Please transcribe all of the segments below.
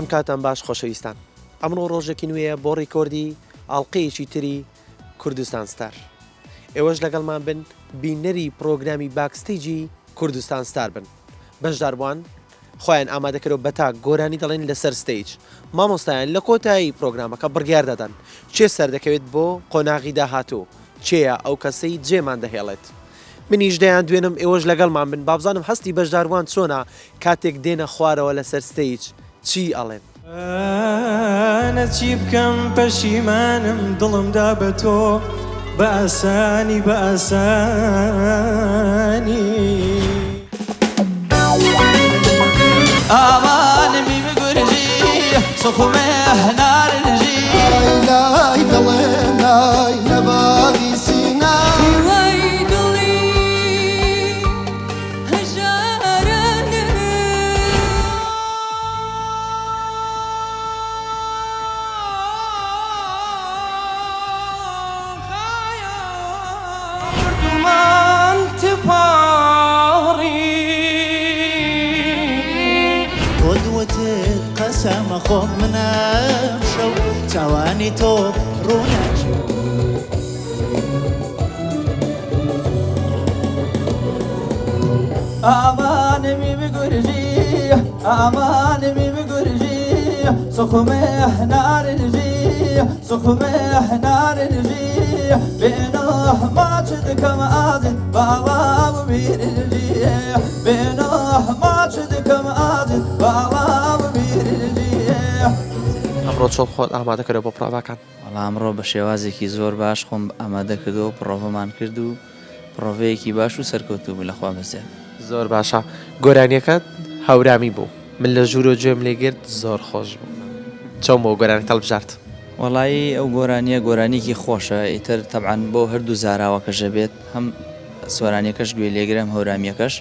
ئەم کاتان باش خۆشەویستان ئەمڕۆ ڕۆژێکی نوێیە بۆ ڕیکۆردی ئاڵلقەیەکی تری کوردستان ستار ئێوەش لەگەڵمان بن بینەری پڕۆگرامی backstage ی کوردستان ستار بن بەشداربووان خۆیان ئامادەکەرەوە بە تاک گۆرانی دەڵێن لەسەر stage مامۆستایان لە کۆتایی پرۆگرامەکە بڕیار دەدەن کێ سەردەکەوێت بۆ قۆناغی داهاتوو کێیە ئەو کەسەی جێمان دەهێڵێت منیش دەیان دوێنم ئێوەش لەگەڵمان بن بابزانم هەستی بەشداربووان چۆنە کاتێک دێنە خوارەوە لەسەر stage چی ئەڵێن. ئەنە چی بکەم پەشیمانم دڵم دا بە تۆ بە ئاسانی بە ئاسانی. ئامانمی بگورجی سخمێ نارنجی. لای لای دەڵێم لای لە باغی سینا. هیوای دڵی هەژارانم. خۆت وتت قەسەمە خۆم منم شەو چاوانی تۆ ڕووناکی. ئامانمی بگورجی ئامانمی بگورجی سخمێ نارنجی سخمێ نارنجی بێنۆ ماچ دکەم ئازیز باڵام بیرنجی بێنۆ ماچ دکەم ئازیز باڵام بیرنجی. ئەمڕۆ چۆن خۆت ئامادە کردوە بۆ پڕۆڤاکان؟ وەڵا ئەمڕۆ بە شێوازێکی زۆر باش خۆم ئامادە کردووە و پڕۆڤەمان کرد و پڕۆڤەیەکی باش و سەرکەوتوو بوو لەخوا بەزیاد. زۆر باشە گۆرانیەکەت هەورامی بوو من لە ژوورۆ گوێم لێ گرت زۆر خۆش بوو چۆن بوو گۆرانیت هەڵبژارد؟ وەڵایی ئەو گۆرانیە گۆرانیەکی خۆشە ئیتر تەبعەن بۆ هەردوو زاراوەکەش ئەبێت هەم سۆرانیەکەش گوێ لێگرە هەم هەورامیەکەش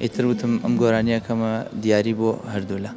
ئیتر وتم ئەم گۆرانیە ئەکەمە دیاری بۆ هەردوولا.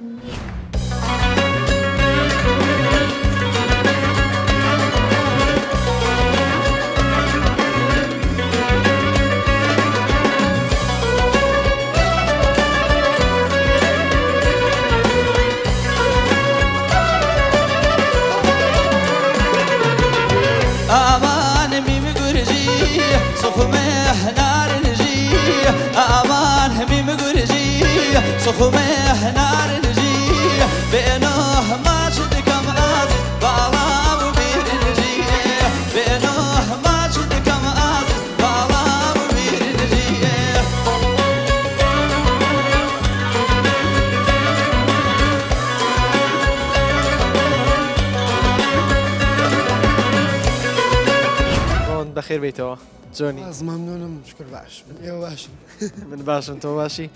ڕۆن بەخێر بێیتەوە جۆنی؟ سپاس مەمنونم شکر باشم ئێوە باشن؟ من باشم تۆ باشی؟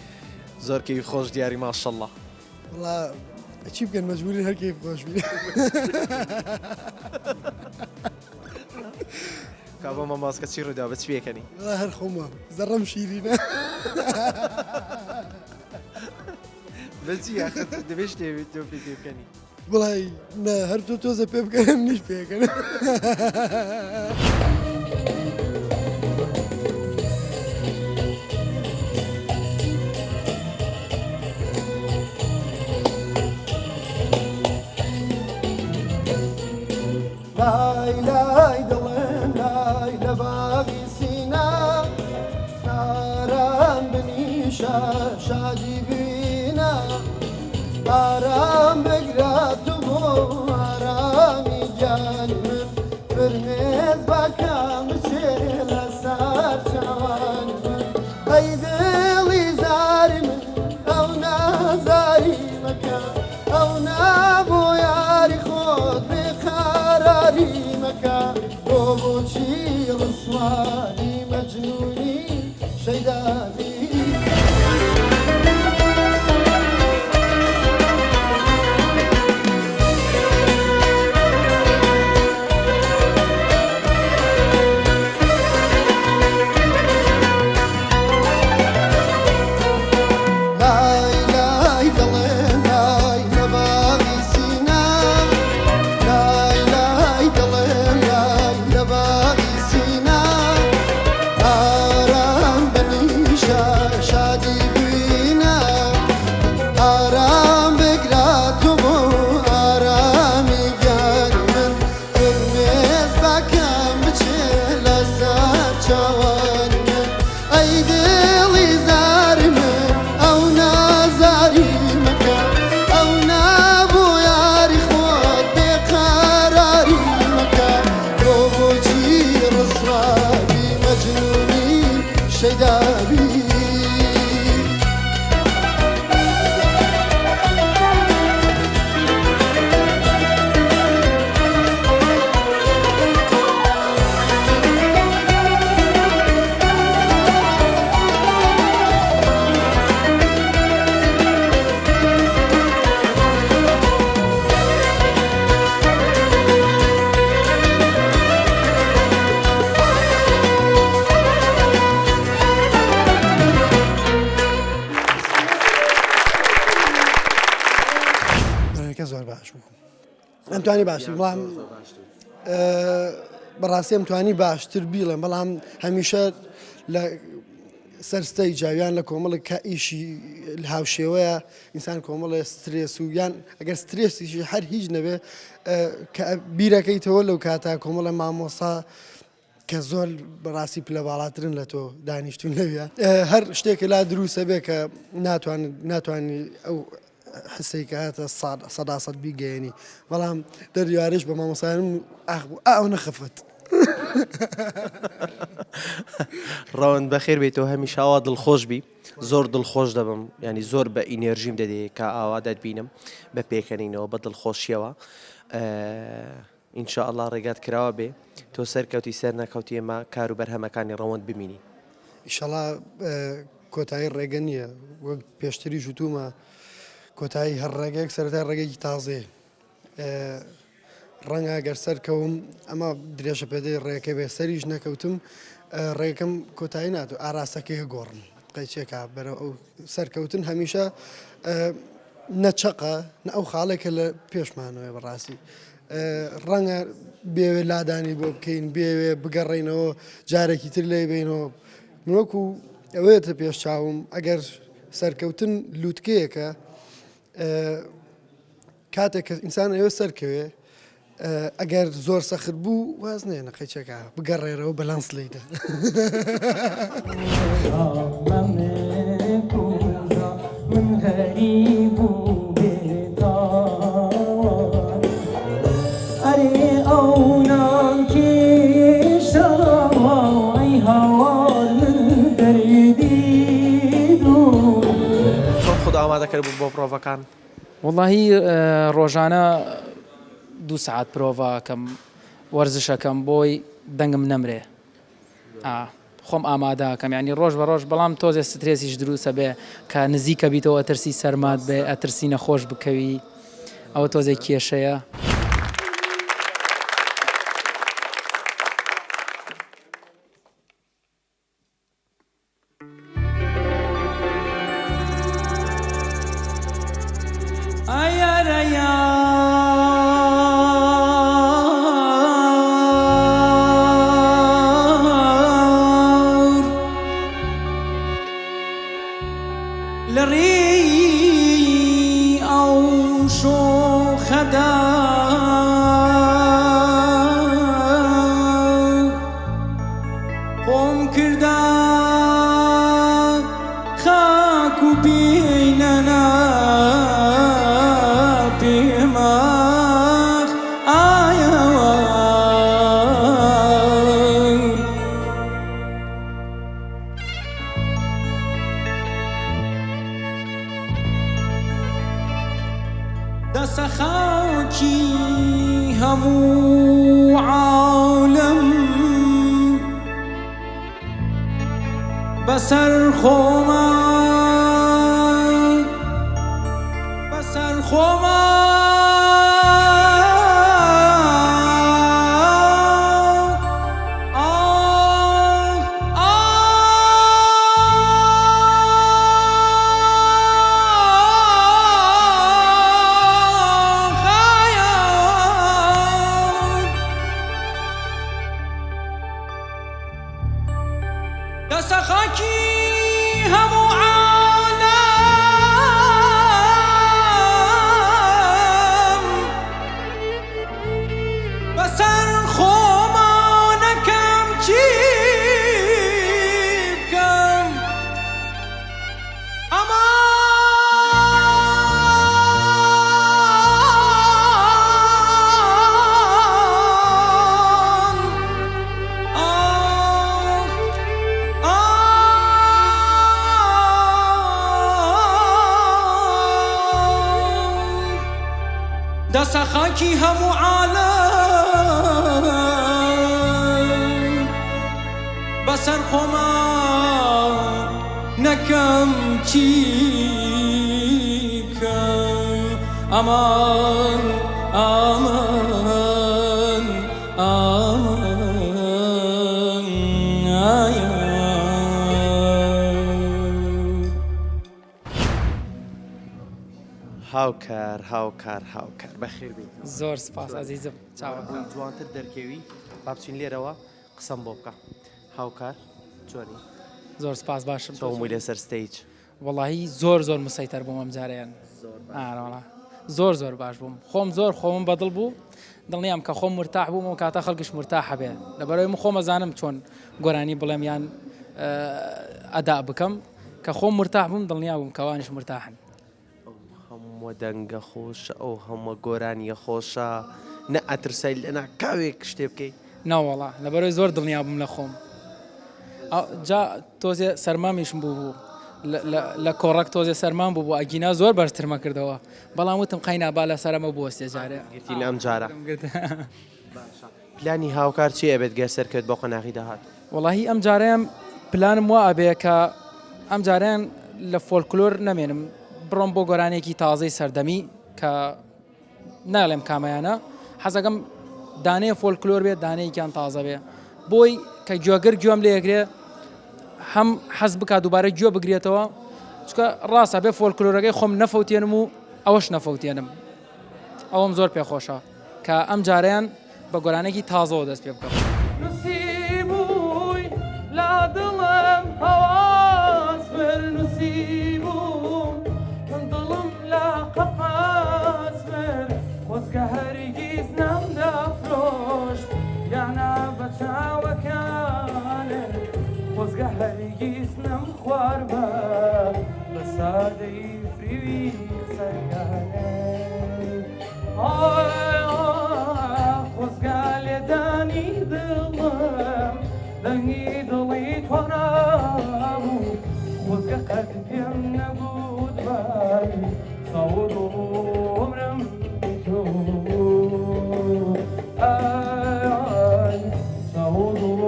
زۆر کەیف خۆش دیاری ماشەڵڵا. وەڵا چی بکەن مەجبورین هەر کەیف خۆش بین. کا بۆ ماماز کە چی ڕوودا بە چی پێکەنی؟ وەڵا هەر خۆم وام زەڕەم شیرینە. بە چی ئاخر دەبێ شتێ تۆ پێ پێبکەنی؟ وەڵای نا هەر تۆ تۆزە پێ بکەنە منیش پێکەنم. لای لای دڵم لای لە باغی سینا ئارام بنیشە شادی بینە ئارام بگرە تو بۆ ئارامی گیانی من فرمێس بکە بچێ لەسەر چاوانی من ئەی دڵی زاری من ئەو نازاری مەکە ئەو نا بۆ یاری خۆت بێقەراری مەکە بۆ بۆچی ڕسوانی مەجنونی شەیدابی. لای لای دەڵێم لای لە باغی سینا لای لای دەڵێم لای لە باغی سینا. دەریاکەم بچێ لەسەر چاوانی من ئەی دڵی زاری من ئەو نازاری مەکە ئەو نابوو یاری خۆت بێقەراری مەکە تۆ بۆچی ڕسوابی مەجنونی شەیدابی. گۆرانیەکە زۆر باش بوو ئەمتوانی باشتر بەڵام بەڕاستی ئەمتوانی باشتر بیڵێم بەڵام هەمیشە لە سەر stage ا یان لە کۆمەڵێک کە ئیشی هاوشێوەیە ئینسان کۆمەڵێ سترێس و یان ئەگەر سترێسیشی هەر هیچ نەبێ کە بیرەکەیتەوە لەو کاتا کۆمەڵە مامۆسا کە زۆر بەڕاستی پلە باڵاترن لە تۆ دانیشتون لەوێ هەر شتێکە لا دروستە بێ کە ناتوانانی ناتوانانی ئەو حسەی کە هاتە سەدا سەد بیگەیەنی بەڵام دەریارش بە مامۆسایانم ئاخ بوو ئەو نەخەفەت. ڕەوەند بەخێر بێیتەوە هەمیشە ئاوا دڵخۆش بی زۆر دڵخۆش دەبم ینی زۆر بە ئینێرژیم دەدێ کە ئاوا دەتبینم بە پێکەنینەوە بە دڵخۆشیەوە ئینشاءاللە ڕێگات کراوە بێ تۆ سەرکەوتی سەر نەکەوتی ئێمە کار و بەرهەمەکانی ڕەوەند ببینین. ئیشەڵا کۆتایی ڕێگە نییە وەک پێشتریش وتومە کۆتایی هەر ڕێگەیەک سەرەتای ڕێگەیەکی تازەیە ڕەنگە گەر سەرکەوم ئەمە درێژە پێدەی ڕێکە بێ سەریش نەکەوتم ڕێکم کۆتایی ناتوو ئاراستەکەی گۆڕم قەیچێکا بەرەو ئەو سەرکەوتن هەمیشە نە چەقە نە ئەو خاڵێک کە لە پێشمانەوەی بەڕاستی ڕەنگە بێوێ لادانی بۆ بکەین بێوێ بگەڕێینەوە جارێکی تر لێ بینەوە من وەکو ئەوەیەتە پێش چاوم ئەگەر سەرکەوتن لووتکەیەکە کاتێک کە ئینسان ئەوێ سەرکەوێ ئەگەر زۆر سەخت بوو واز نێنە قەیچەکە بگەڕێرەوە بەلانس لیدە. چۆن خۆت ئامادە کردبوو بۆ پرۆڤەکان؟ وەڵاهی ڕۆژانە دوو سەعات پرۆڤە ئەکەم وەرزش ئەکەم بۆی دەنگم نەمرێ خۆم ئامادە ئەکەم یانی ڕۆژ بە ڕۆژ بەڵام تۆزێ سترێسیش دروستە بێ کە نزیکە بیتەوە ئەترسی سەرمات بێ ئەترسی نەخۆش بکەوی ئەوە تۆزێک کێشەیە. خۆم کردە خاک و پێی نەنا پێماخ ئایەوە. دەسە خاکی هەموو عالەم بەسەر خۆما بەسەر خۆما. دەسە خاکی هەموو عالەم بەسەر خۆما. خاکی هەموو عالەم بەسەر خۆما نەکەم چی بکەم ئەمان ئامان ئامان ئایا. هاوکار هاوکار هاوکار بەخێر بێیت. زۆر سپاس ئەزیزم چاوەکان. جوانتر دەرکەوی با بچین لێرەوە قسەم بۆ بکە هاوکار چۆنی؟ زۆر سپاس باشم چۆن بووی لەسەر stage؟ وەڵاهی زۆر زۆر مسەیتەر بووم ئەم جارەیان ئارەوەڵا زۆر زۆر باش بووم خۆم زۆر خۆمم بەدڵ بوو دڵنیام کە خۆم مرتاح بووم و کاتە خەڵکیش مرتاحە بێ لەبەرەوەی من خۆم ئەزانم چۆن گۆرانی بڵێم یان ئەدا بکەم کە خۆم مرتاح بووم دڵنیا بووم کەوانیش مرتاحن. ئەو هەمووە دەنگە خۆشە ئەو هەمووە گۆرانیە خۆشە نە ئەترسای لە ناکاوێک شتێ بکەی؟ نەوەڵا لەبەرەوەی زۆر دڵنیا بووم لە خۆم جا تۆزێ سەرمامیشم بوو بوو لە کۆڕەک تۆزێ سەرمان بوو بوو ئەگینا زۆر بەرزترمە کردەوە بەڵام وتم قەینا با لەسەر ئەمە بوەستێ جارێ گرتین ئەم جارە. پلانی هاوکار چی ئەبێت گەر سەرکەوت بۆ قۆناغی داهاتوو؟ وەڵاهی ئەم جارەیان پلانم وا ئەبێ کە ئەم جارەیان لە فۆلکلۆر نەمێنم بڕۆم بۆ گۆرانێکی تازەی سەردەمی کە ناڵێم کامەیانە حەزەکەم دانەیە فۆلکلۆر بێت دانەیەکیان تازە بێ بۆی کە گوێگر گوێم لێگرێ هەم حەز بکات دووبارە گوێ بگرێتەوە چکە ڕاستە بێ فۆلکلۆرەکەی خۆم نەفەوتێنم و ئەوەش نەفەوتێنم ئەوەم زۆر پێخۆشە کە ئەم جارەیان بە گۆرانێکی تازەوە دەست پێ بکەم. نوسیبووی لە دڵم هەواس بر نوسیبووم من دڵم لە قەفەس بر خۆزگە هەرگیز نەمدەفرۆشت یانە بە چاوەکانت خۆزگە هەرگیز نەمخواربا بە سادەیی فریوی قسەکانت. خۆزگە لێدانی دڵم دەنگی دڵی توانا بوو خۆزگە قەت پێم نەگوت بای چاو دڵ و عومرم تۆ ئای چاو دڵ و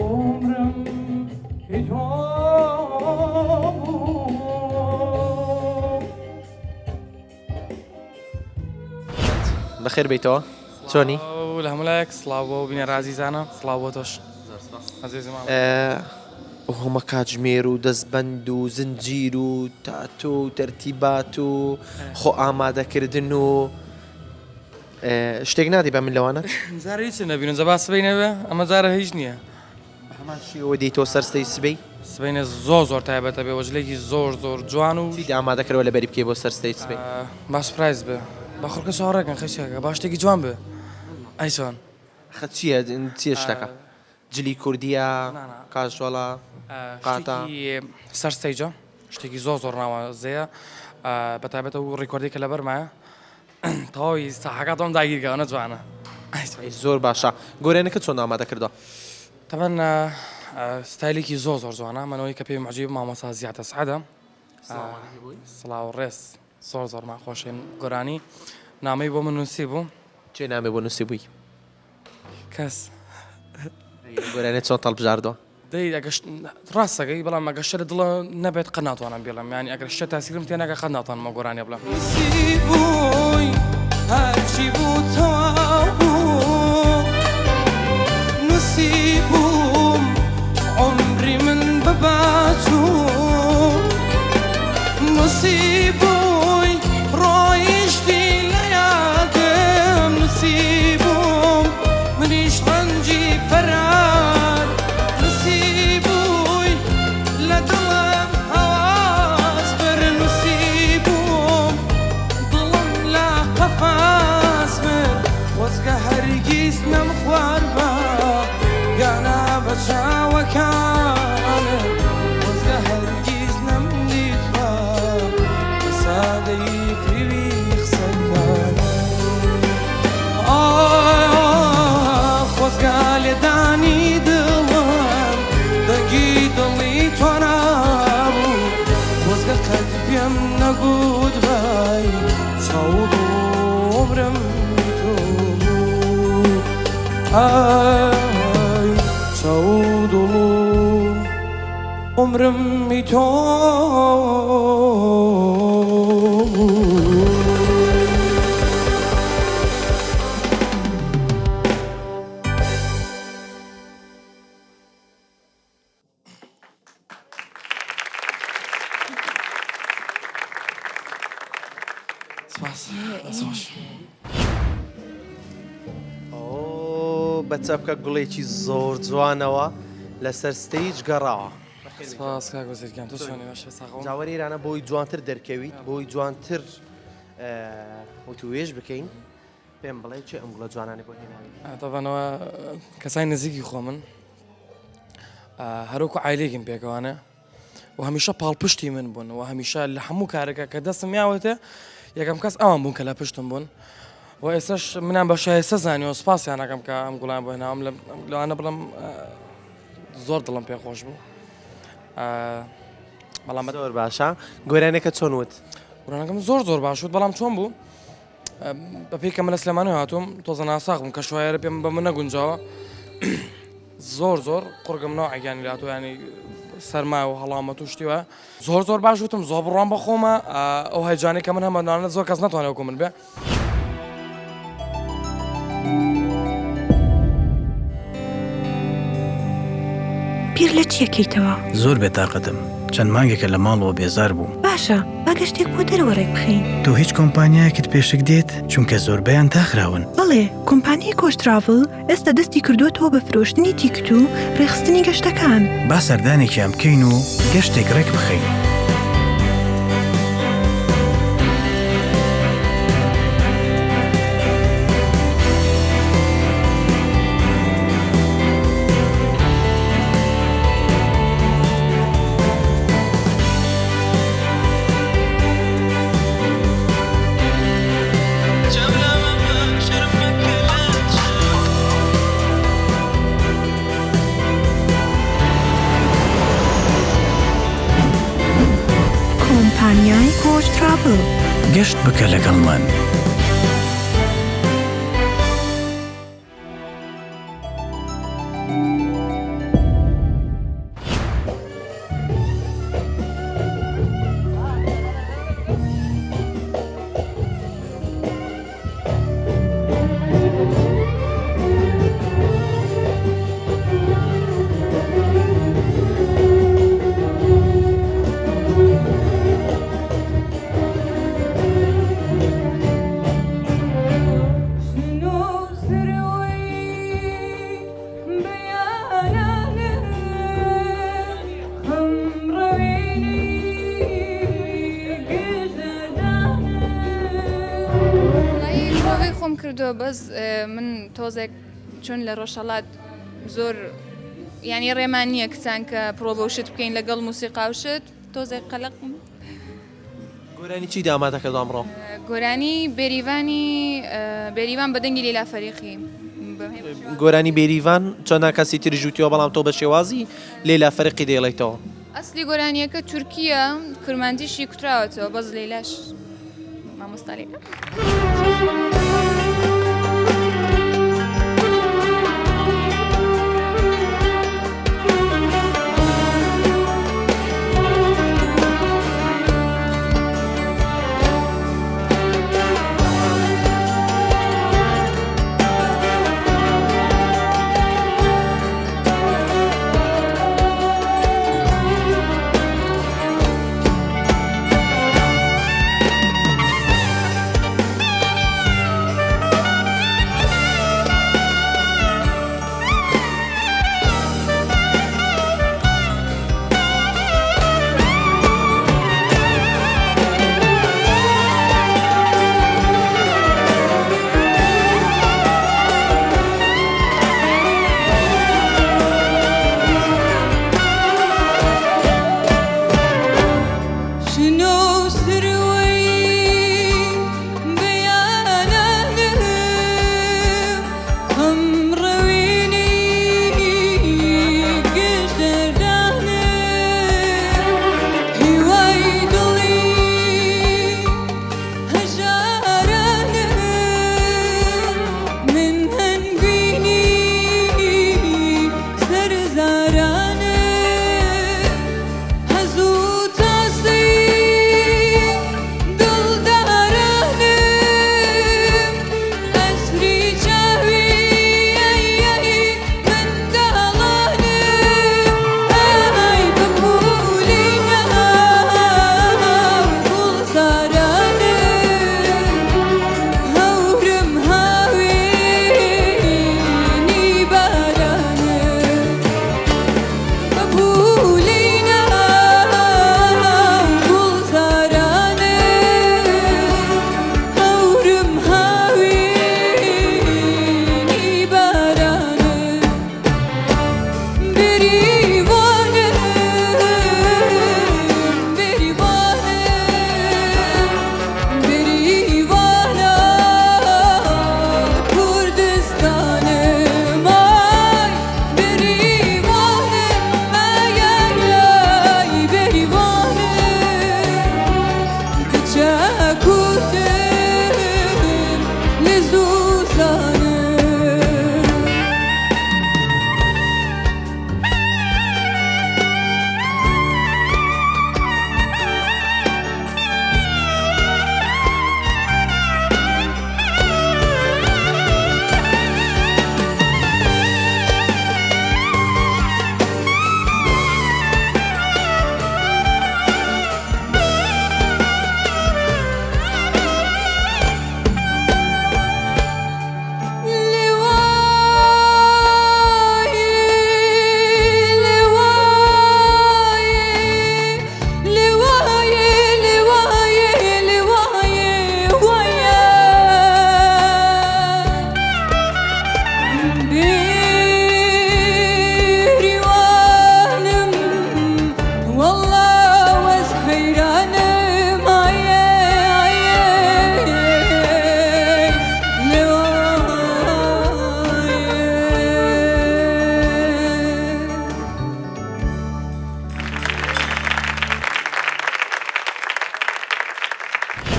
عومرم تۆ بوو. بەخێر بیتەوە چۆنی؟ لە هەموو لایەک سڵاو بۆ بینەرە ئازیزانە سڵاو بۆ تۆش ئەزیزم. هەمە کاتژمێر و دەستبەند و زنجیر و تاتۆ و تەرتیبات و خۆ ئامادەکردن و شتێک نادی بە من لەوانە؟ جارە هیچ نەبینم جا با سبەی نەبێ ئەمە جارە هیچ نییە. بە هەمان شێوە دێیتەوە سەر stage سبەی؟ سبەینێ زۆر زۆر تایبەتە بێ وەجلێکی زۆر زۆر جوان و. چیت ئامادە کردوە لەبەری بکەی بۆ سەر stage سبەی؟ با surprise بێ با خەڵکە چاوەڕێ کەن خەیچێکە با شتێکی جوان بێ ئەی چۆن؟ خە چیە چیە شتەکە؟ جلی کوردیە casual ە قاتە؟ شتێکی سەر stage ە شتێکی زۆر زۆر ناوازەیە بە تایبەت ئەو record ەی کە لەبەرمایە تەواوی ساحەکە تۆم داگیر کە ئەوەنە جوانە. زۆر باشە گۆرانەکە چۆن ئامادە کردوە؟ تەبەن ستایلێکی زۆر زۆر جوانە منەوەی کە پێی معجیب مامۆستا زیاد ئەسعەدە سڵاو ڕێز زۆر زۆرمان خۆشین گۆرانی نامەی بۆ من نووسی بوو. چێ نامەی بۆ نووسی بووی؟ کەس. گۆرانیت چۆن هەڵبژاردوە؟ دەی ئەگەر ڕاستەکەی بەڵام ئەگەر شتە لە دڵە نەبێت قەت ناتوانم بیڵێم یانی ئەگەر شتە تاسیرم تێ نەکا قەت ناتوانم ئەو گۆرانیە بڵێم. نووسیبووی هەرچی بوو تەواو بوو نووسیبووم عومری من ببا چوو نووسیبووی ڕۆیشتی لە یادم نووسیبووم منیش ڕەنجی فەرار نووسیبووی لە دڵم هەواس بر نووسیبووم دڵم لە قەفەس بر خۆزگە هەرگیز نەمخواربا گانا بە چاوەکانت خۆزگە هەرگیز نەمدیتبا بە سادەیی فریوی قسەکانت ئای خۆزگە لێدانی دڵم دەنگی دڵی توانا بوو خۆزگە قەت پێم نەگوت بای چاو و دڵ و عومرم. ئای چاو و دڵ و عومرم ی تۆ. سپاس دەست خۆش. ئۆ بە چەپکە گوڵێکی زۆر جوانەوە لەسەر stage گەڕاوە. سپاس کاک وەزیر گیان تۆ چۆنی باش ساغ جاوەری ئێرانە بۆی جوانتر دەرکەویت بۆی جوانتر وتوێژ بکەین پێم بڵێ چێ ئەم گوڵە جوانانی بۆ هێناوی تەبەنەوە کەسای نزیکی خۆمن هەروەکو عایلێکین پێکەوانە و هەمیشە پاڵپشتی من بوون و هەمیشە لە هەموو کارێکە کە دەستم یاوەتێ یەکەم کەس ئەوان بوون کە لە پشتم بوون و ئێستاش منیان بە شایستە زانیەوە سوپاسیان ئەکەم کە ئەم گوڵیان بۆ هێناوم لەوانە بڵم زۆر دڵم پێ خۆش بوو بەڵام زۆر باشە گۆرانەکە چۆن وت گۆرانەکەم زۆر زۆر باش وت بەڵام چۆن بوو بەپێی کە من لە سلێمانی هاتووم تۆزە ناساغ بووم کە شوایەرە پێم بە من نەگونجاوە زۆر زۆر قڕگم نەوعێکیانی لاتۆ ینی سەرما و هەڵامەت و شتی وایە زۆر زۆر باش وتم زۆر بڕوام بە خۆمە ئەو هەیجانەی کە من هەمە لەوانە زۆر کەس ناتوانێت وەکو من بێ. بیر لە چی ئەکەیتەوە؟ زۆر بێتاقەتم، چەند مانگێکە لە ماڵەوە بێزار بووم. باشە، با گەشتێک بۆ دەرەوە ڕێکبخەین. تۆ هیچ کۆمپانیایەکت پێ شک دێت؟ چونکە زۆربەیان داخراون. بەڵێ، کۆمپانیای کۆچ تراڤڵ ئێستا دەستی کردووەتەوە بە فرۆشتنی تیکت و ڕێکخستنی گەشتەکان. با سەردانێکیان بکەین و گەشتێک ڕێک بخەین. کۆمپانیای کۆچ تراڤڵ. گەشت بکە لەگەڵمان. خۆم کردووە بەس من تۆزێک چون لە ڕۆژهەڵات زۆر یعنی ڕێمان نییە کچان کە پرۆڤە و شت بکەین لەگەڵ موسیقا و شت تۆزێک قەلەقم. گۆرانی چیت ئامادە کردوە ئەمڕۆ؟ گۆرانی بێریڤانی بێریڤان بە دەنگی لەیلا فەریقی. گۆرانی بێریڤان چەندان کەسی تریش وتیوە بەڵام تۆ بە شێوازی لەیلا فەریقی دەیڵێیتەوە. ئەسلی گۆرانیەکە تورکیە کرمانجیشی کوتراوەتەوە بەس لەیلاش مامۆستا لەیلا.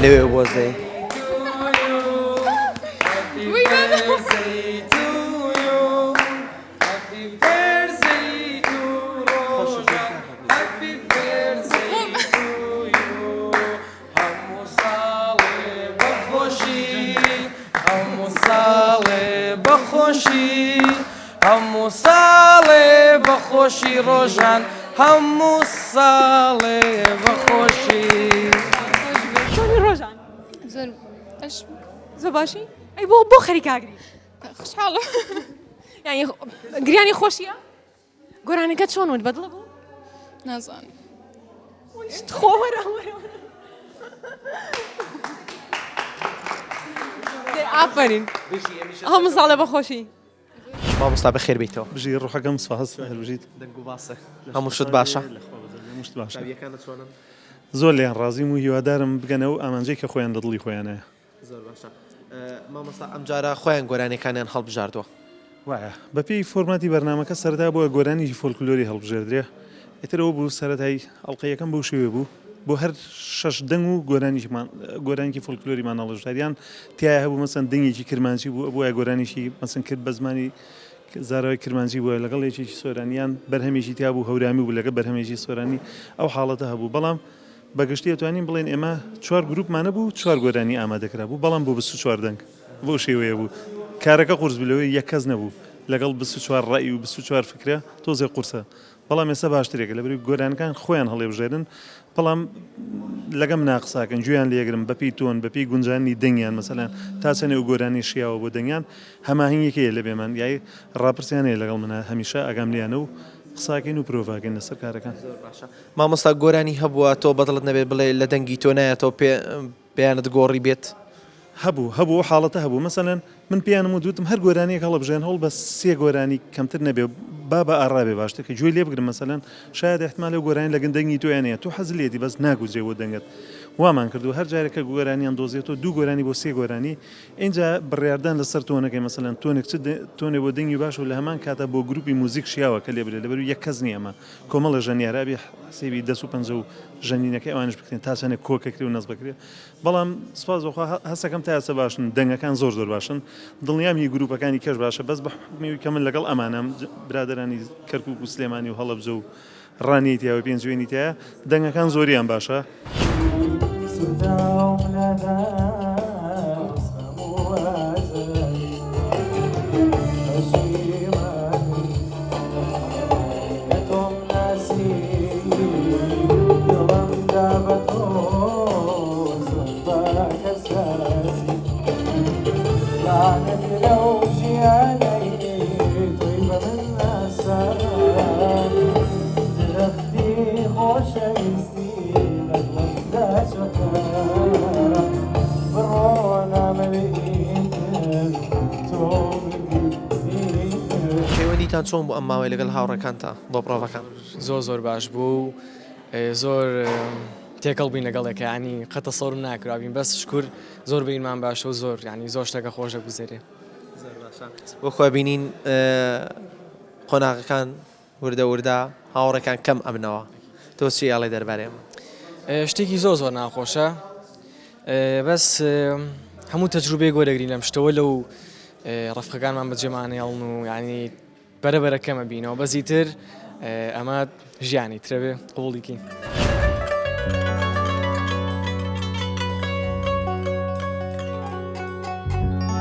لەوێ بۆز دەی. هەموو ساڵێ بە خۆشی ڕۆژان هەموو ساڵێ بە خۆشی. چۆنی ڕۆژان؟ زۆر باش. زۆر باشی؟ ئەی بۆ بۆ خەریکە ئەگری؟ خۆشحاڵم. یانی گریانی خۆشیە؟ گۆرانیەکە چۆن وت بەدڵە بوو؟ نازانم. خۆ وەرە وەرە ئافەرین هەموو ساڵێ بەخۆشی. مامۆستا بەخێر بیتەوە. بژی ڕوحەکەم سپاس هەر بژیت. دەنگ و باسە هەموو شت باشە؟ هەموو شت باشە. قوتابیەکانت چۆنن؟ زۆر لێیان ڕازیم و هیوادارم بگەنە ئەو ئامانجەی کە خۆیان لە دڵی خۆیانایە. زۆر باشە مامۆستا ئەمجارە خۆیان گۆرانیەکانیان هەڵبژاردووە. وایە بەپێی فۆرماتی بەرنامەکە سەرەتا بووە گۆرانیی فۆلکلۆری هەڵبژێردرێ ئیتر ئەوە بوو سەرەتای ئەڵقەی یەکەم بەو شێوەیە بوو بۆ هەر شەش دەنگ و گۆرانیشمان گۆرانیی فۆلکلۆریمان هەڵبژارد یان تیایا هەبوو مەسەن دەنگێکی کرمانجی بوو ئەبوایە گۆرانیی مەسەن کرد بە زمانی زاراوەی کرمانجی بووە لەگەڵ یەکێکی سۆرانی یان بەرهەمێکی تیا بوو هەورامی بوو لەگەڵ بەرهەمێکی سۆرانی ئەو حاڵەتە هەبوو بەڵام بە گشتی ئەتوانین بڵێین ئێمە چوار گروپمان هەبوو چوار گۆرانی ئامادە کرابوو بەڵام بۆ 24 دەنگ بەو شێوەیە بوو کارەکە قورس بوو لەوەی یەک کەس نەبوو لەگەڵ 24 ڕەئی و 24 فکرە تۆزێ قورسە بەڵام ئێستا باشترێکە لەبەری گۆرانەکان خۆیان هەڵێبژێرن بەڵام لەگەم ناقساکەن گوێیان لێگرم بەپی تۆن بەپی گونجانی دەنگیان مەسەلەن تا چەنێ و گۆرانی شیاوە بۆ دەنگیان هەماهەنگیەک هەیە لە بێمان یای ڕاپرسیان هەیە لەگەڵ منە هەمیشە ئاگام لێیانە و قساکەین و پرۆڤاکەین لەسەر کارەکان. زۆر باشە مامۆستا گۆرانی هەبووە تۆ بەدڵت نەبێت بڵێ لە دەنگی تۆ نایەتەوە پێ پێیانت گۆڕی بێت؟ هەبوو هەبوو ئەو حاڵەتە هەبوو مەسەلەن من پێیانم وت وتم هەر گۆرانیەک هەڵبژێن هەوڵ بە سێ گۆرانی کەمتر نەبێ با بە ئارا بێ باشتر کە گوێی لێ بگرم مەسەلەن شایەد ئیحتمال ئەو گۆرانی لەگن دەنگی تۆیان نیە تۆ حەزت لێتی بەس ناگوجێ بۆ دەنگت وامان کردووە هەر جارێک کە گۆرانیان دۆزێتەوە دوو گۆرانی بۆ سێ گۆرانی ئینجا بڕیاردان لەسەر تۆنەکەی مەسەلەن تۆنێک چ تۆنێ بۆ دەنگی باشە و لە هەمان کاتا بۆ گروپی موزیک شیاوە کە لێ برێ لەبەر یەک کەس نیە ئەمە کۆمەڵە ژەنیارە ئەبێ حسێبی دەست و پەنجە و ژەنینەکەی ئەوانیش بکرێن تا چەندێک کۆک ئەکرێ و نەزب ئەکرێ بەڵام سوپاس بۆ خوا هەستەکەم تا ئێستا باشن دەنگەکان زۆر زۆر باشن دڵنیام هی گروپەکانی کەش باشە بەس بە حوکمی ئەوی کە من لەگەڵ ئەمانەم برادەرانی کەرکوک و سلێمانی و هەڵەبجە و ڕانیەی تیایە و پێنجوێنی تیایە دەنگەکان زۆریان باشە. پەیوەندیتان چۆن بوو ئەم ماوەیە لەگەڵ هاوڕێکانتا بۆ پرۆڤەکان؟ زۆر زۆر باش بوو و زۆر تێکەڵ بووین لەگەڵ یەکە یانی قەت تەسەورم ناکرا بین بەس شکور زۆر بینمان باشە و زۆر یانی زۆر شتەکە خۆشە گوزەرێ. زۆر باشە وەکو ئەبینین قۆناغەکان وردە وردە هاوڕێکان کەم ئەبنەوە تۆ چی ئەڵێ دەربارەی ئەمە؟ شتێکی زۆر زۆر ناخۆشە بەس هەموو تەجروبەیەک وەرەگرین لەم شتەوە لەو ڕەفقەکانمان بەجێمانێڵن و یانی بەرە بەرە کەمە بینەوە بەس ئیتر ئەمە ژیانی ترە بێ قبوڵی کەین.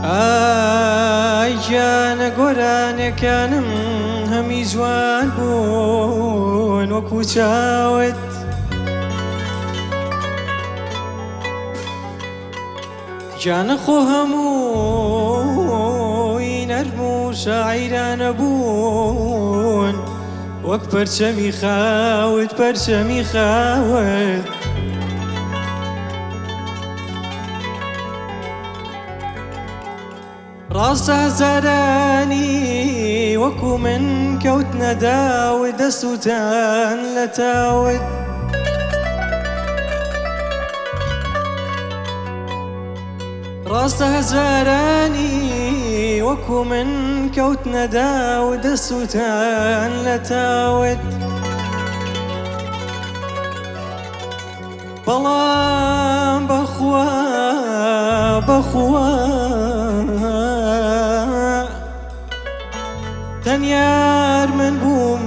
ئای گیانە گۆرانیەکانم هەمی جوان بوون وەکو چاوت. گیانە خۆ هەمووی نەرم و شاعیرانە بوون وەک پەرچەمی خاوت پەرچەمی خاوت. ڕاستە هەزارانی وەکو من کەوتنە داوت دەسوتان لە تاوت. ڕاستە هەزارانی وەکو من کەوتنە داوت دەسوتان لە تاوت. بەڵام بەخوا. بەخوا تەنیار من بووم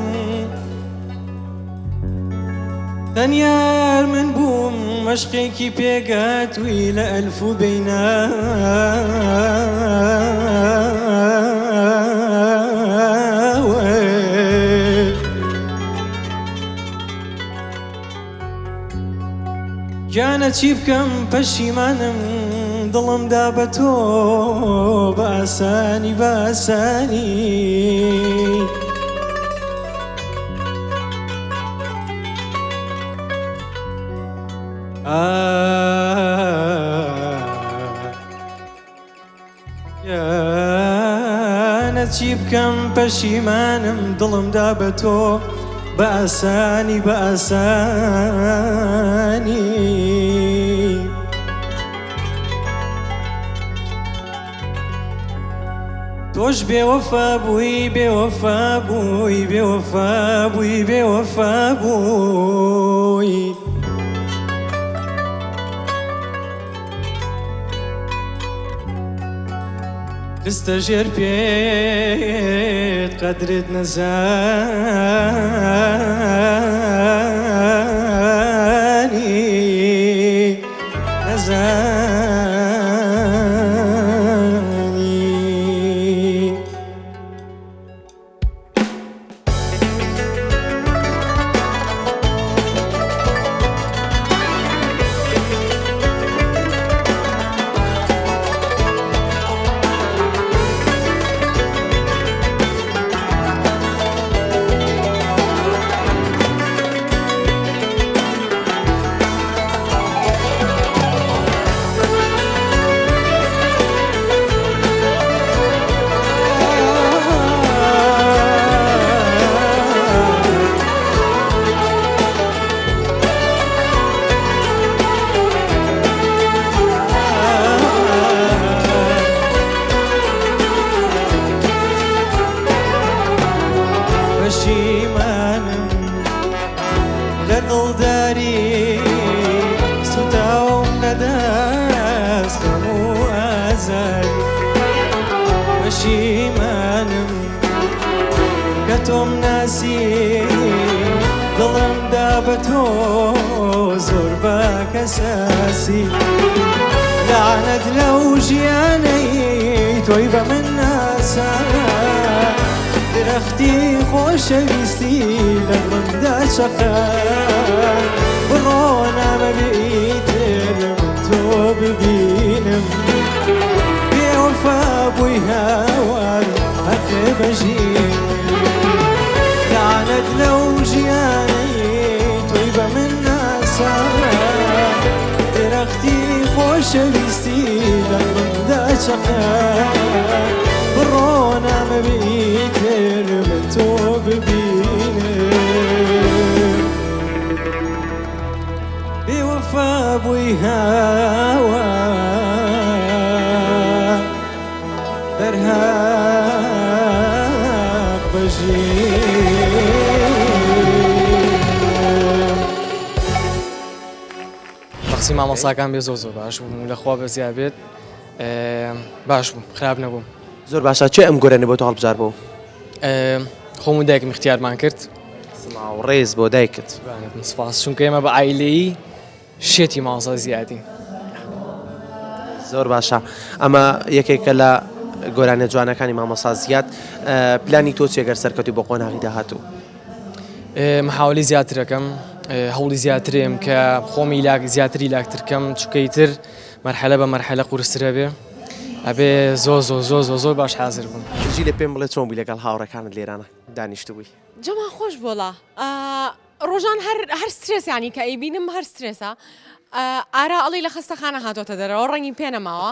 تەنیار من بووم مەشقێکی پێگاتووی لە ئەلف و بەینا. گیانە چی بکەم پەشیمانم دڵم دا بە تۆ بە ئاسانی بە ئاسانی. گیانە چی بکەم پەشیمانم دڵم دا بە تۆ بە ئاسانی بە ئاسانی. تۆش بێوەفا بووی بێوەفا بووی بێوەفا بووی بێوەفا بووی. خستە ژێر پێت قەدرت نەزانی نەزانی. پەشیمانم لە دڵداری سوتاوم لە دەست غەم و ئازاری پەشیمانم کە تۆم ناسی دڵم دا بە تۆ زۆر بە کەساسی لەعنەت لەو ژیانەی تۆی بە من ناسا درەختی خۆشەویستی لە دڵمدا چەقا بڕۆ نامەوێ ئیتر من تۆ ببینم بێوەفا بووی هاوار هەقێ بەژین لەعنەت لەو ژیانەی تۆی بە من ناسا درەختی خۆشەویستی لە دڵمدا چەقا بڕۆ نامەوێ ئیتر من تۆ ببینم بێوەفا بووی هاوار دەرهەق بەژیم. بەقسەی مامۆستاکان بێ زۆر زۆر باش بووم و لەخوا بەزیا بێت باش بووم خراپ نەبووم. زۆر باشە کێ ئەم گۆرانیە بۆ تۆ هەڵبژارد بوو؟ خۆم و دایکم اختیارمان کرد. سڵاو ڕێز بۆ دایکت. سپاس چونکە ئێمە بە عایلەیی شێتی مامۆستا زیادین. زۆر باشە ئەمە یەکێکە لە گۆرانیە جوانەکانی مامۆستا زیاد پلانی تۆ چیە گەر سەرکەوتی بۆ قۆناغی داهاتوو؟ محاولی زیاترەکەم هەوڵی زیاترێم کە خۆمی لاک زیاتری لاکترکەم چونکە ئیتر مەرحەلە بە مەرحەلە قورسترە بێ ئەبێ زۆر زۆر زۆر زۆر زۆر باش حازر بم. ژیلە پێم بڵێ چۆن بووی لەگەڵ هاوڕێکانت لێرانە دانیشتبووی؟ جەمان خۆش بۆڵا ڕۆژان هەر هەر سترێس یانی کە ئەیبینم هەر سترێسە ئارا ئەڵی لە خەستەخانە هاتۆتە دەرەوە ڕەنگی پێ نەماوە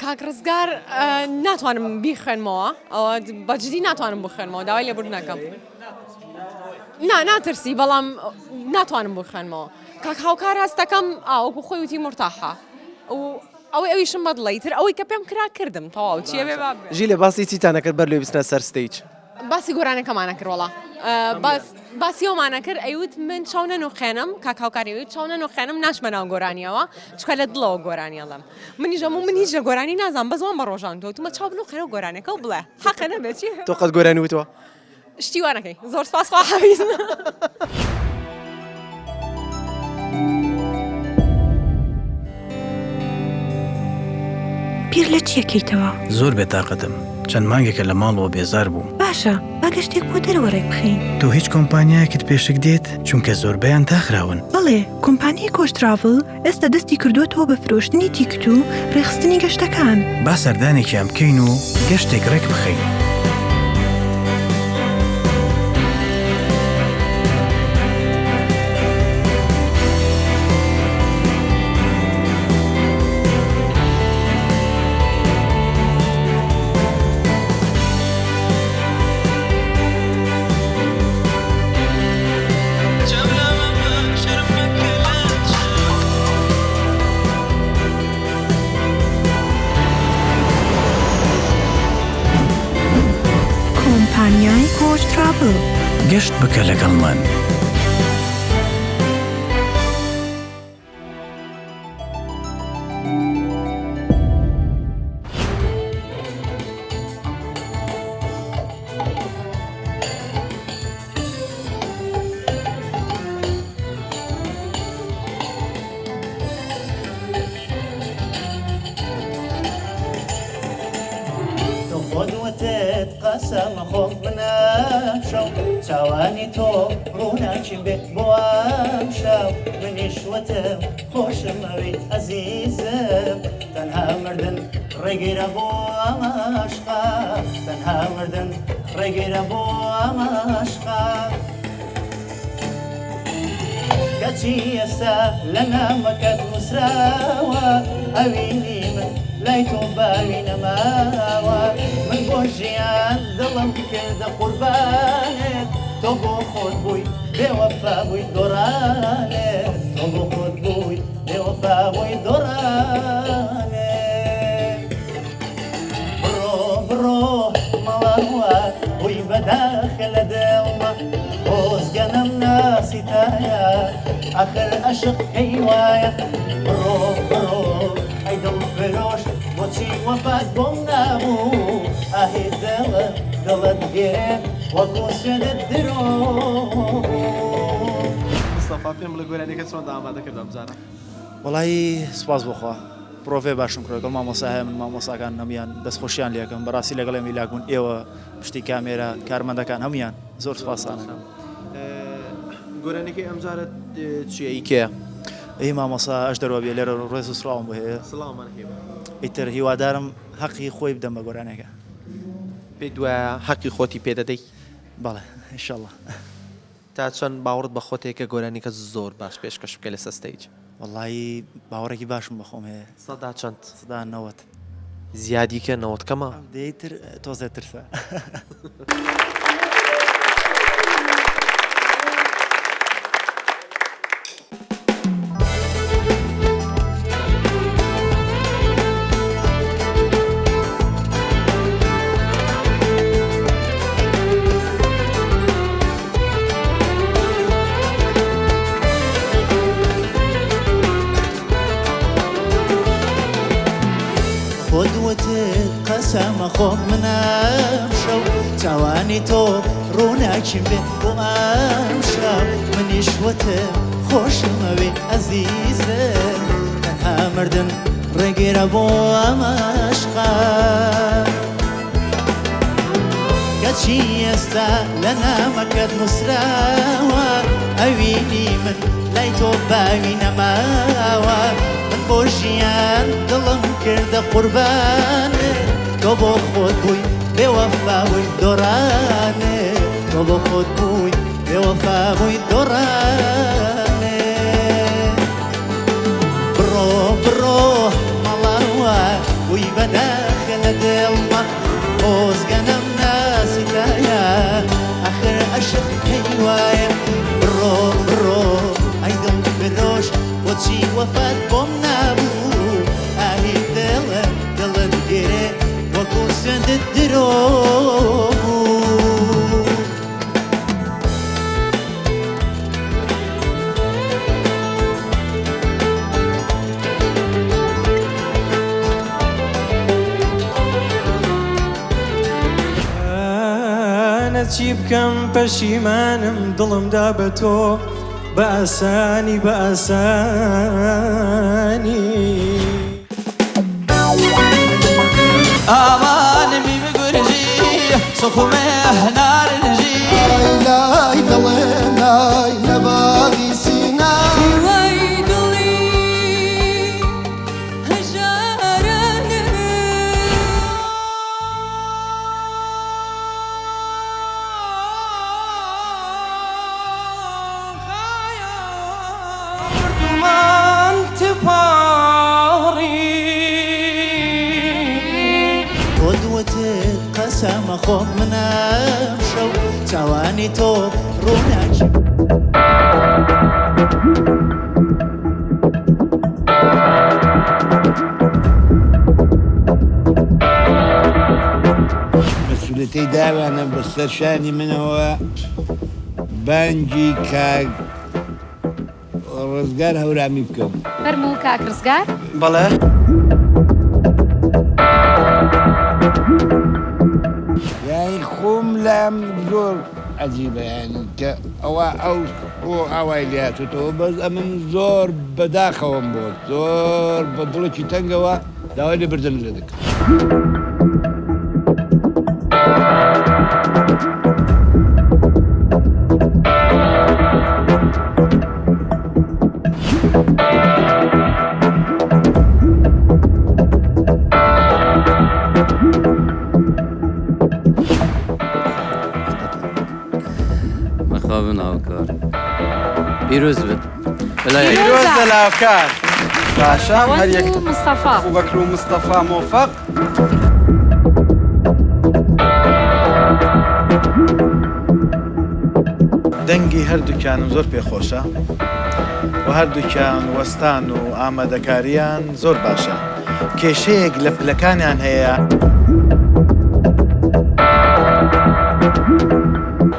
کاک ڕزگار ناتوانم بیخوێنمەوە ئەوە بەجدی ناتوانم بخوێنمەوە داوای لێبوردن نەکەم نا ناترسی بەڵام ناتوانم بخوێنمەوە کاک هاوکار هەستەکەم ئاوەکو خۆی وتی مرتاحە و ئەوەی ئەویشم بەدڵی تر ئەوەی کە پێم کرا کردم تەواو چیە بێ ژیلە باسی چیتانە کرد بەر لێ بچنە سەر stage؟ باسی گۆرانەکەمانە کرد وەڵا باس باسی ئەومانە کرد ئەیوت من چاو نەنوقێنم کاک هاوکاری ئەیوت چاو نەنوقێنم ناچمە ناو گۆرانیەوە چونکە لە دڵەوە گۆرانی ئەڵێم منیش ئەموو من هیچ لە گۆرانی نازانم بەس وام بە ڕۆژان وتووە وتومە چاو بنوقێنەوە گۆرانیەکە و بڵێ حەقە نەبێ چی تۆ قەت گۆرانی وتووە؟ شتی وا نەکەی زۆر سپاس خواحافیز. بیر لە چی ئەکەیتەوە؟ زۆر بێتاقەتم، چەند مانگێکە لە ماڵەوە بێزار بووم. باشە، با گەشتێک بۆ دەرەوە ڕێکبخەین. تۆ هیچ کۆمپانیایەکت پێ شک دێت؟ چونکە زۆربەیان داخراون. بەڵێ، کۆمپانیای کۆچ تراڤڵ ئێستا دەستی کردووەتەوە بە فرۆشتنی تیکت و ڕێکخستنی گەشتەکان. با سەردانێکیان بکەین و گەشتێک ڕێک بخەین. کۆمپانیای کۆچ تراڤڵ. گەشت بکە لەگەڵمان. تۆ خۆت وتت قەسەم خۆم بنەمشەو چاوانی تۆ ڕووناکیم بێ بۆ ئەمشەو منیش وتم خۆشم ئەوی ئەزیزم تەنها مردن ڕێگرە بۆ ئەم عەشقە تەنها مردن ڕێگرە بۆ ئەم عەشقە کەچی ئێستا لە نامەکەت نووسراوە ئەوینی من لای تۆ باوی نەماوە من بۆ ژیان دڵم کردە قوربانێت تۆ بۆ خۆت بووی بێوەفا بووی دۆڕانێت تۆ بۆ خۆت بووی بێوەفا بووی دۆڕانێت بڕۆ بڕۆ ماڵاوا بووی بەداخ لە دڵما خۆزگە نەمناسیتایە ئاخر ئەشق کەی وایە بڕۆ بڕۆ ئەی دڵ فرۆش بۆچی وەفات بۆم نابوو ئاهی دڵت دڵت گرێ وەکو سوێندت درۆ بوو. مستەفا پێم بڵێ گۆرانیەکە چۆن ئامادە کرد ئەمجارە؟ وەڵایی سوپاس بۆ خوا پرۆڤەی باشم کرد لەگەڵ مامۆستا هەیە من مامۆستاکان هەموویان دەستخۆشیان لێکەم بەڕاستی لەگەڵ ئێمە هیلاک بوون ئێوە پشتی کامێرا کارمەندەکان هەموویان زۆر سوپاستان ئەکەم. گۆرانیەکەی ئەمجارە چیە ئی کێیە؟ ئی مامۆستا ئەژدەر وەبیە لێرە ڕێز و سڵاوم بۆ هەیە. سڵاومان هەیە بۆ. ئیتر هیوادارم هەقی خۆی بدەم بە گۆرانیەکە. پێت وایە هەقی خۆتی پێ دەدەی؟ بەڵێ ئیشەڵا. تا چەند باوەڕت بە خۆت هەیە کە گۆرانیەکە زۆر باش پێشکەش بکەی لەسەر stage؟ وەڵایی باوەڕێکی باشم بە خۆم هەیە. سەدا چەند؟ 90%. زیادی کە 90 کەمە. دەی تر تۆزێ ترسە. خۆت وتت قەسەمە خۆم من ئەمشەو چاوانی تۆ ڕووناکیم بێ بۆ ئەمشەو منیش وتم خۆشم ئەوێ ئەزیزم تەنها مردن ڕێگرە بۆ ئەم عەشقە کەچی ئێستا لە نامەکەت نووسراوە ئەوینی من لای تۆ باوی نەماوە من بۆ ژیان دڵم کردە قوربانت تۆ بۆ خۆت بووی بێوەفا بووی دۆڕانت تۆ بۆ خۆت بووی بێوەفا بووی دۆڕانت بڕۆ بڕۆ ماڵاوا بووی بەداخ لە دڵما خۆزگە نەمناسیتایە ئاخر ئەشق کەی وایە بڕۆ بڕۆ ئەی دڵ فرۆش بۆچی وەفات بۆم نابوو ئاهی دڵت دڵت گرێ وەکو سوێندت درۆ بوو. چی بکەم پەشیمانم دڵم دا بە تۆ بە ئاسانی بە ئاسانی. ئامان می بگورجی سخمێ نارنجی. ئای لای دڵێ لای لە باغی سینا. هیوای دڵی هەژارانم. مردومان تپاڕی. تۆ دوتت قەسەمە خۆم منم شەو چاوانی تۆ ڕووناکی. مەسولەتەی داویانە بە سەر شانی منەوە بانگی کاک ڕزگار هەورامی بکەم. فەرموو کاک ڕزگار. بەڵێ. یانی خۆم لام زۆر عەجیبە یانی کە ئەوە ئەو بۆ ئاوای لێ هاتۆتەوە بەس ئەمن زۆر بەداخەوەم بۆ زۆر بە دڵێکی تەنگەوە داوای لێبردن لێ دەکەم. مخابن هاوکار پیرۆز بێت. پیرۆزە لاوکار. باشە هەر یەک مستەفا ئەبوبەکر و مستەفا مۆفەق. دەنگی هەردووکیانم زۆر پێخۆشە و هەردووکیان وەستان و ئامادەکاریان زۆر باشە کێشەیەک لە پلەکانیان هەیە.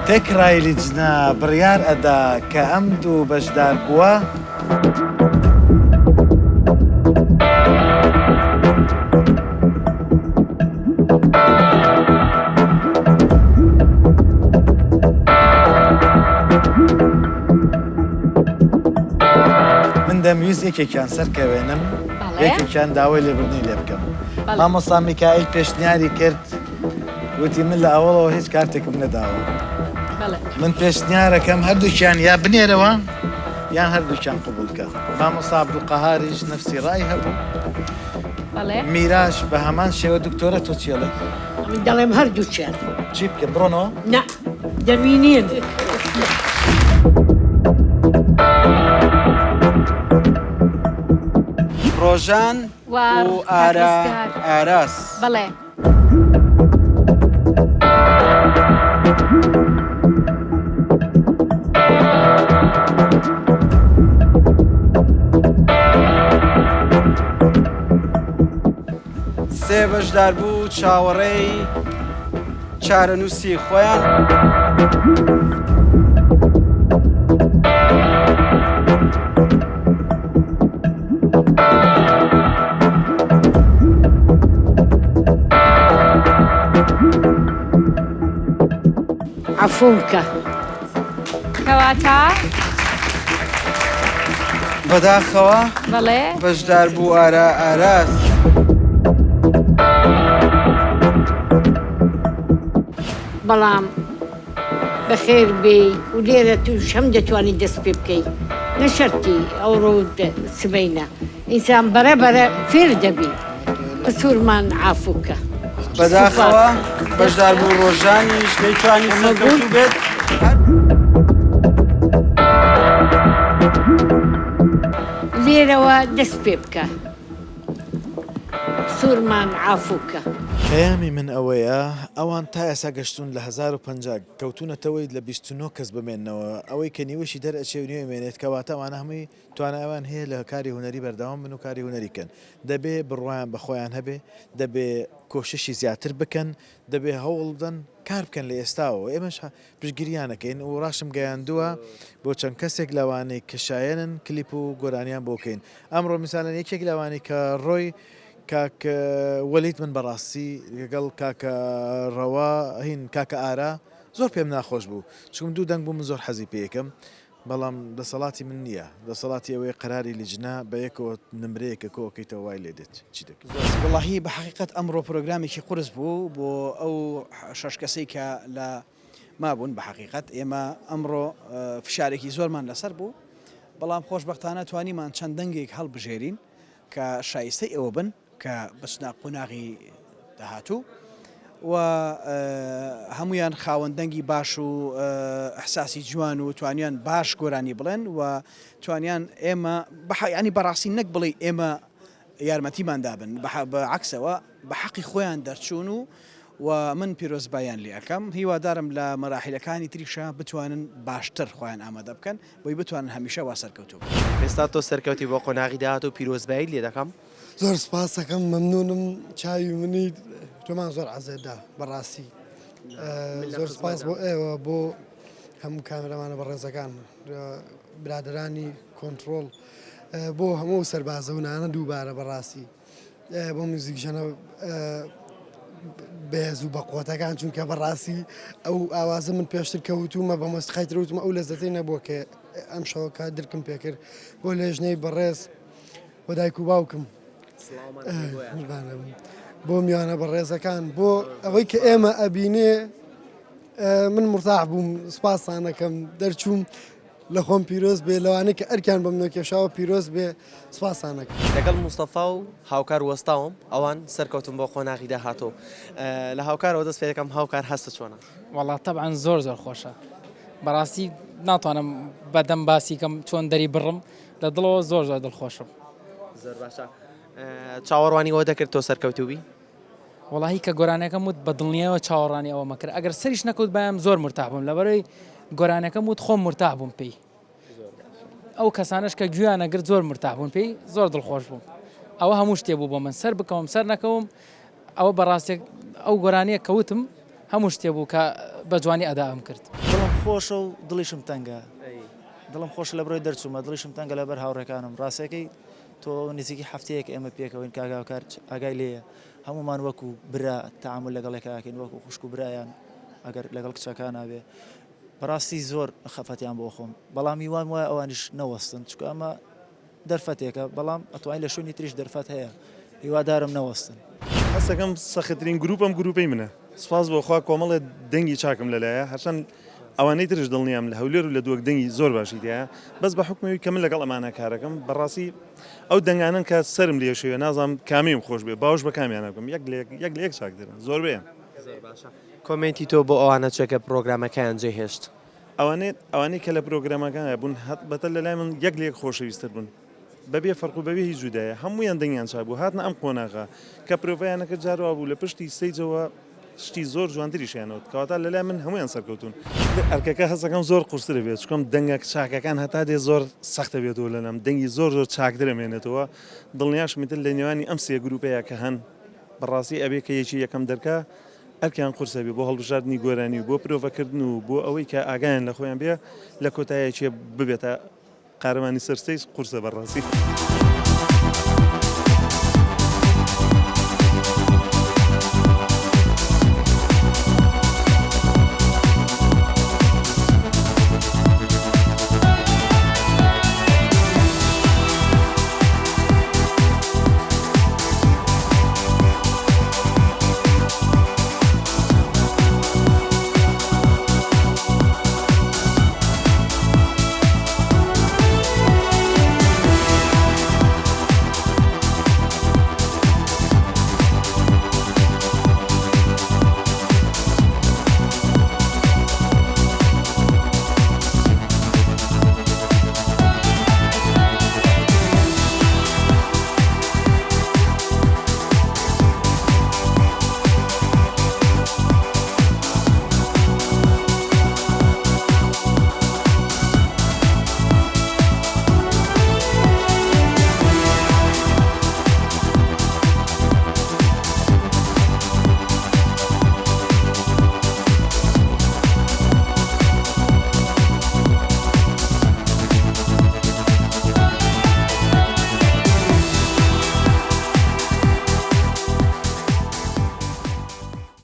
تێکڕای لیجنە بڕیار ئەدا کە ئەم دوو بەشداربووە. من دەمویست یەکێکیان سەرکەوێنم یەکێکیان داوای لێبوردنی لێ بکەم مامۆستا میکائیل پێشنیاری کرد وتی من لە ئەوەڵەوە هیچ کارتێکم نەداوە من پێشنیارەکەم هەردووکیان یا بنێرەوە یان هەردووکیان قبوڵ کە مامۆستا عەبدولقەهاریش نەفسی ڕای هەبوو میراش بە هەمان شێوە دکتۆرە تۆ چیڵێ من دەڵێم هەردووکیان چی بکەن بڕۆنەوە نا دەمینین. ڕۆژان و ئارا ئاراس. بەڵێ. سێ بەشداربوو چاوەڕێی چارەنووسی خۆیان. عەفووم کە. کەواتە؟ بەداخەوە بەڵێ. بەشداربوو ئارا ئاراس. بەڵام بەخێر بێی و لێرە توش هەم دەتوانی دەست پێ بکەی نە شەرتی ئەوڕۆ و سبەینە ئینسان بەرە بەرە فێر دەبی قسورمان عافو کە. بەداخەوە بەشداربوو ڕۆژانیش نەیتوانی سەرکەوتوو بێت. لێرەوە دەست پێ بکە قسورمان عافو کە. پەیامی من ئەوەیە ئەوان تا ئێستا گەشتوون لە 1050 کەوتوونەتەوەی لە 29 کەس بمێننەوە ئەوەی کە نیوەشی دەرئەچێ و نیوەی مێنێت کەواتە ئەوانە هەمووی توانای ئەوان هەیە لە کاری هونەری بەردەوام بن و کاری هونەری بکەن دەبێ بڕوایان بە خۆیان هەبێ دەبێ کۆششی زیاتر بکەن دەبێ هەوڵ بدەن کار بکەن لە ئێستاوە ئێمەش پشتگیریان ئەکەین و ڕاشم گەیاندووە بۆ چەند کەسێک لەوانەی کە شایەنن کلیپ و گۆرانیان بۆ کەین ئەمڕۆ میسالەن یەکێک لەوانەی کە ڕۆی کاک وەلید من بەڕاستی لەگەڵ کاکە ڕەوا هین کاکە ئارا. زۆر پێم ناخۆش بوو چونکم دوو دەنگ بوو من زۆر حەزی پێیەکەم بەڵام دەسەڵاتی من نییە دەسەڵاتی ئەوەیە قەراری لیجنە بەیەکەوە نمرەیەکە کۆئەکەیتەوە وای لێ دێت چی دەکەی. وەڵاهی بە حەقیقەت ئەمڕۆ پرۆگرامێکی قورس بوو بۆ ئەو شەش کەسەی کە لە مابوون بە حەقیقەت ئێمە ئەمڕۆ فشارێکی زۆرمان لەسەر بوو بەڵام خۆشبەختانە توانیمان چەند دەنگێک هەڵبژێرین کە شایستەی ئەوە بن کە بچنە قۆناغی داهاتوو و هەمویان خاوەن دەنگی باش و ئەحساسی جوان و توانیان باش گۆرانی بڵێن و توانیان ئێمە بەحیانی بەڕاستی نەک بڵێ ئێمە یارمەتیمان دابن بە عەکسەوە بە حەقی خۆیان دەرچوون و و من پیرۆزباییان لێ ئەکەم هیوادارم لە مەراحیلەکانی تریشا بتوانن باشتر خۆیان ئامادە بکەن بۆی بتوانن هەمیشە وا سەرکەوتوو بن. ئێستا تۆ سەرکەوتی بۆ قۆناغی داهاتوو پیرۆزباییت لێ دەکەم. زۆر سپاسەکەم مەمنونم چاوی منی تۆمان زۆر عەزێت دا بەڕاستی زۆر سپاس بۆ ئێوە بۆ هەموو کامێرامانە بەڕێزەکان برادەرانی کۆنتڕۆڵ بۆ هەموو سەربازە و نانە دووبارە بەڕاستی بۆ میوزیکژەنە بەهێز و بەقوەتەکان چونکە بەڕاستی ئەو ئاوازە من پێشتر کەوتومە بە مۆسیقای تر وتمە ئەو لەزەتەی نەبووە کە ئەم شەوەکە درکم پێکرد بۆ لێژنەی بەڕێز بۆ دایک و باوکم بۆ میوانە بەڕێزەکان بۆ ئەوەی کە ئێمە ئەبینێ من مرتاح بووم سپاسانەکەم دەرچووم لە خۆم پیرۆز بێ لەوانەی کە ئەرکیان بە منەوە کێشاوە پیرۆز بێ سپاستان ئەکەم. لەگەڵ موستەفا و هاوکار وەستاوم ئەوان سەرکەوتن بۆ قۆناغی داهاتوو لە هاوکارەوە دەست پێ دەکەم هاوکار هەستت چۆنە؟ وەڵا تەبعەن زۆر زۆر خۆشە بەڕاستی ناتوانم بەدەم باسی کەم چۆن دەری بڕم لە دڵەوە زۆر زۆر دڵخۆشم. زۆر باشە چاوەڕوانی ئەوە دەکرد تۆ سەرکەوتوو بی؟ وەڵاهی کە گۆرانیەکەم وت بە دڵنیایەوە چاوەڕوانی ئەوەمە کرد ئەگەر سەریش نەکەوت بایم زۆر مرتاح بووم لەبەرەوەی گۆرانەکەم وت خۆم مرتاح بووم پێی ئەو کەسانش کە گویانە گرت زۆر مرتاح بوون پێی زۆر دڵخۆش بووم ئەوە هەموو شتێ بوو بۆ من سەر بکەوم سەر نەکەوم ئەوە بەڕاستێک ئەو گۆرانیە کەوتم هەموو شتێ بوو کە بە جوانی ئەدام کرد. دڵم خۆشە و دڵیشم تەنگە دڵم خۆشە لە برۆی دەرچوومە دڵیشم تەنگە لەبەر هاوڕێکانم ڕاستەکەی تۆ نزیکی هەفتەیەک ئێمە پێکەوەین کاک هاوکار ئاگای لێیە هەموومان وەکو برا تەعامول لەگەڵ یەکا ئەکەین وەکو خوشک و برایان ئەگەر لەگەڵ کچەکانا بێ بەڕاستی زۆر خەفەتیان بۆ خۆم بەڵام هیوام وایە ئەوانیش نەوەستن چونکە ئەمە دەرفەتێکە بەڵام ئەتوانین لە شوێنی تریش دەرفەت هەیە هیوادارم نەوەستن. هەستەکەم سەختترین گروپ ئەم گروپەی منە سوپاس بۆ خوا کۆمەڵێ دەنگی چاکم لەلایە هەرچەند ئەوانەی ترش دڵنیام لە هەولێر و لە دووەک دەنگی زۆر باشی تیایە بەس بە حوکمی کە من لەگەڵ ئەمانە کارەکەم بەڕاستی ئەو دەنگانەن کە سەرم لێ شێوێ نازانم کامیم خۆش بێ باوش بە کامیانە بکەم یەک لە یەک یەک لە یەک چاکترن زۆربەیان. زۆر باشە comment ی تۆ بۆ ئەوانە چیە کە پرۆگرامەکەیان جێهێشت؟ ئەوانەی ئەوانەی کە لە پرۆگرامەکان بوون هەڵبەتە لەلای من یەک لە یەک خۆشەویستتر بوون بەبێ فەرق و بەبێ هیچ جودایە هەموویان دەنگیان چاک بوو هاتنە ئەم قۆناغە کە پرۆڤەیان نەکرد جار وا بوو لە پشتی stage ەوە شتی زۆر جوانتریشیان وت کەواتە لەلای من هەموویان سەرکەوتوون. ئەرکەکە هەستەکەم زۆر قورستر بێت چونکەم دەنگە چاکەکان هەتا دێ زۆر سەختە بێتەوە لەلام دەنگی زۆر زۆر چاکتر ئەمێنێتەوە دڵنیاشم ئیتر لە نێوانی ئەم سێ گروپەیە کە هەن بەڕاستی ئەبێ کە یەکی یەکەم دەرکا ئەرکیان قورسە بێ بۆ هەڵبژاردنی گۆرانی و بۆ پرۆڤەکردن و بۆ ئەوەی کە ئاگایان لە خۆیان بێ لە کۆتایە کێ ببێتە قارەمانی سەر stage قورسە بەڕاستی.